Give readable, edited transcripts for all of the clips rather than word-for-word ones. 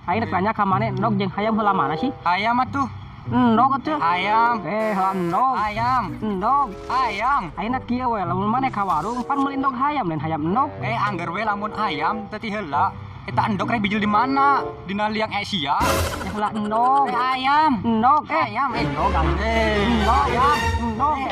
Aing rek nanya ka maneh, endog jeung hayam heula mana sih? Ayam atuh. Endog atuh. Ayam. Eh, heula endog. Ayam. Endog. Ayam. Ayeuna kieu we, lamun maneh ka warung pan meuli endog hayam lain hayam endog. Eh, angger we lamun ayam teu ti heula. Eta endog rek bijil di mana? Dina liang Asia. Ya heula endog. Eh, ayam. Endog eh. Ayam, eh. Endog anjing. Eh, Endog. ayam. Endog. Eh,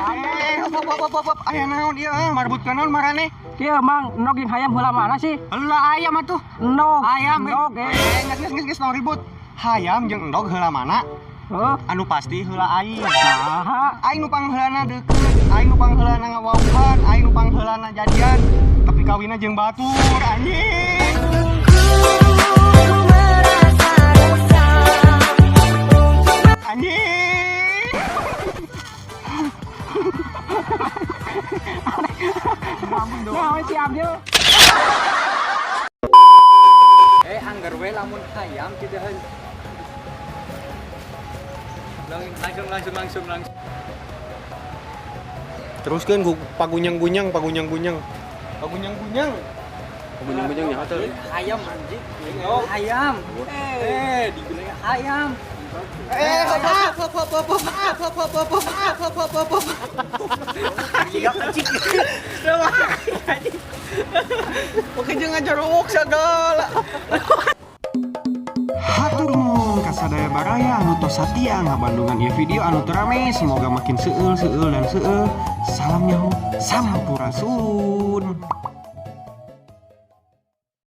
Eh, hop hop hop hop hop. Aya naon ieu ah, marbutkeun naon marane? Kieu Mang, endog jeung hayam heula mana sih? Heula ayam atuh. Endog. Ayam, eh. Endog eh. Eh, geus geus geus geus naon ribut. Hayam jeung endog heula mana? Heuh. Anu pasti heula aing. Saha? Aing nu pangheulana deukeut, aing nu pangheulana ngawauhan, aing nu pangheulana jadian, tapi kawinna jeung batur anjing. Anjing. Naon si Abdul? Eh, angger we lamun hayam tidak langsung langsung langsung langsung. Teruskeun ku pagunyang-gunyang, pagunyang-gunyang. Pagunyang-gunyang. Gunyang-gunyang ya atuh. Ayam anjing. Oh, ayam. Eh, dibilangnya ayam. Eh, hop hop hop hop hop hop hop hop hop hop hop hop hop. Oke, jangan jorok segala. Hatur nuhun ka sadaya baraya anu tos satia ngabandungan ieu video anu teu rame, semoga makin seueul seueul dan seueul. Salam nyaho, sampurasun.